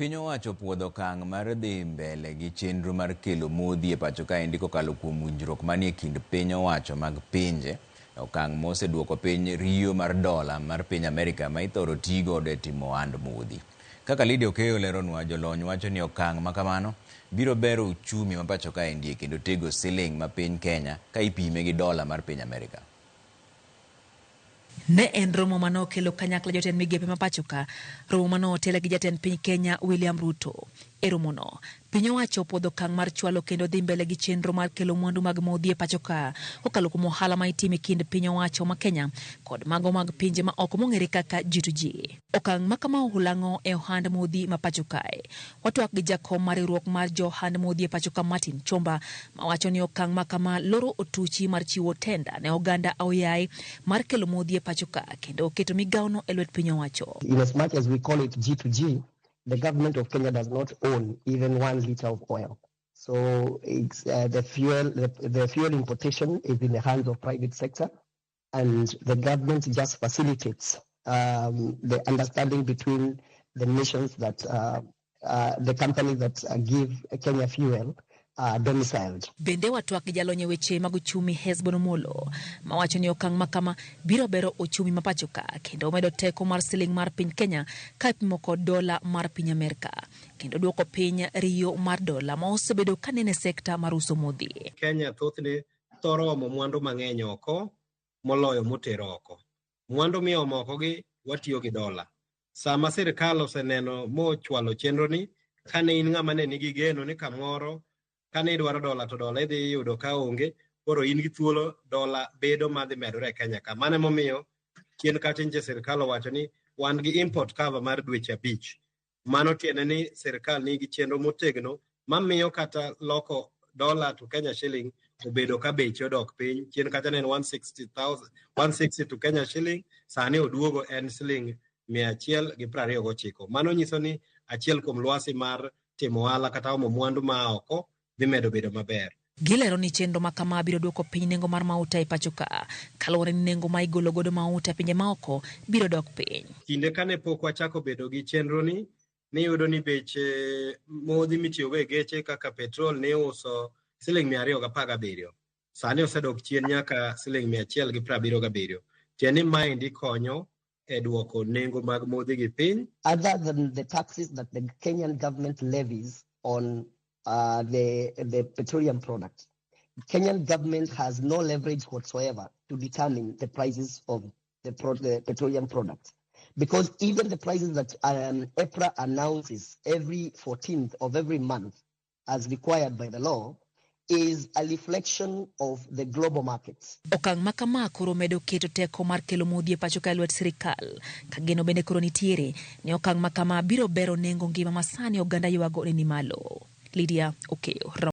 Piny owacho opuodho okang' mar dhi mbele gi chenro mar kelo modhi e pacho kaendi kokalo kuom winjruok manie kind piny owacho mag pinje. Okang' moseduoko piny riyo mar dola mar piny Amerika ma ithoro tii godo e timo ohand modhi. Kaka Lydia Okeyo leronwa, jolony wacho ni okang' ma kamano biro bero uchumi ma pacho kaendi kendo tego siling ma piny Kenya ka ipime gi dola mar piny Amerika. Ne en romo mane okelo kanyakla jotend migepe ma pacho ka, romo mane otel gi jatend piny Kenya William Ruto. E romono, piny owacho opuodho okang' mar chwalo kendo dhi mbele gi chenro mar kelo mwandu mag modhi e pacho ka kokalo kuom ohala ma itimo e kind piny owacho ma Kenya kod mago mag pinje ma oko mong'ere kaka G2G. Okang' ma kama ohulang'o e ohand modhi ma pacho kae. Watwak gi jakom mar riwruok mar jo ohand modhi e pacho ka Martin Chomba mawacho ni okang' ma kama loro otuchi mar chiwo tenda ne oganda aoyaye mar kelo modhi e pacho ka kendo keto migawono e lwet piny owacho. In as much as we call it G2G, the government of Kenya does not own even 1 liter of oil. So it's the fuel importation is in the hands of private sector, and the government just facilitates the understanding between the nations that the companies that give Kenya fuel are domiciled. Bende watwak gi jalony e weche mag uchumi Hesbon Omolo mawacho ni okang' ma kama biro bero uchumi ma pacho ka kendo medo teko mar siling mar piny Kenya ka ipimo kod dola mar piny Amerka kendo duoko piny riyo mar dola ma osebedo ka nene sekta mar uso modhi. Kenya thothne thoro omo mwandu mang'eny oko moloyo motero oko. Mwandu miomo oko gi watiyo gi dola. Sama sirkal oseneno mochwalo chenro ni, kane in ng'ama ne nigi geno ni kamoro kane idwaro dola to dola idhi yudo ka onge, koro in gi thuolo dola bedo madhi medore e Kenya ka. Mano emomiyo chien kacha nyicha sirkal owacho ni wan gi import cover mar dweche 5. Mano tiende ni sirkal nigi chenro motegno mamiyo kata loko dollar to Kenya shilling obedo ka beche odok piny. Chien kacha ne en 160,000, 160 to Kenya shilling, sani oduogo en siling 129. Mano nyiso ni achiel kuom lwasi mar timo ohala kata omo mwandu maa oko dhi medo bedo maber. Gilero ni chenro ma kama biro duoko piny nengo mar mauta e pacho ka kaluwore ni nengo ma igolo godo mauta e pinje maoko biro dok piny. Kinde kane pok wachako bedo gi chenro ni, niyudo ni bech modhi mitiyogo e geche kaka petrol niuso siling 217. Sani osedok chien nyaka siling 177. Tiende ni maendi konyo e duoko nengo mag modhi gi piny. Other than the taxes that the Kenyan government levies on the petroleum product, Kenyan government has no leverage whatsoever to determine the prices of the petroleum products. Because even the prices that EPRA announces every 14th of every month, as required by the law, is a reflection of the global markets. Okang' ma kama koro medo keto teko mar kelo modhi e pacho ka e lwet sirikal ka geno bende koro nitiere ni okang' ma kama biro bero nengo ngima ma sani oganda ywago ni malo. Lydia Okeyo.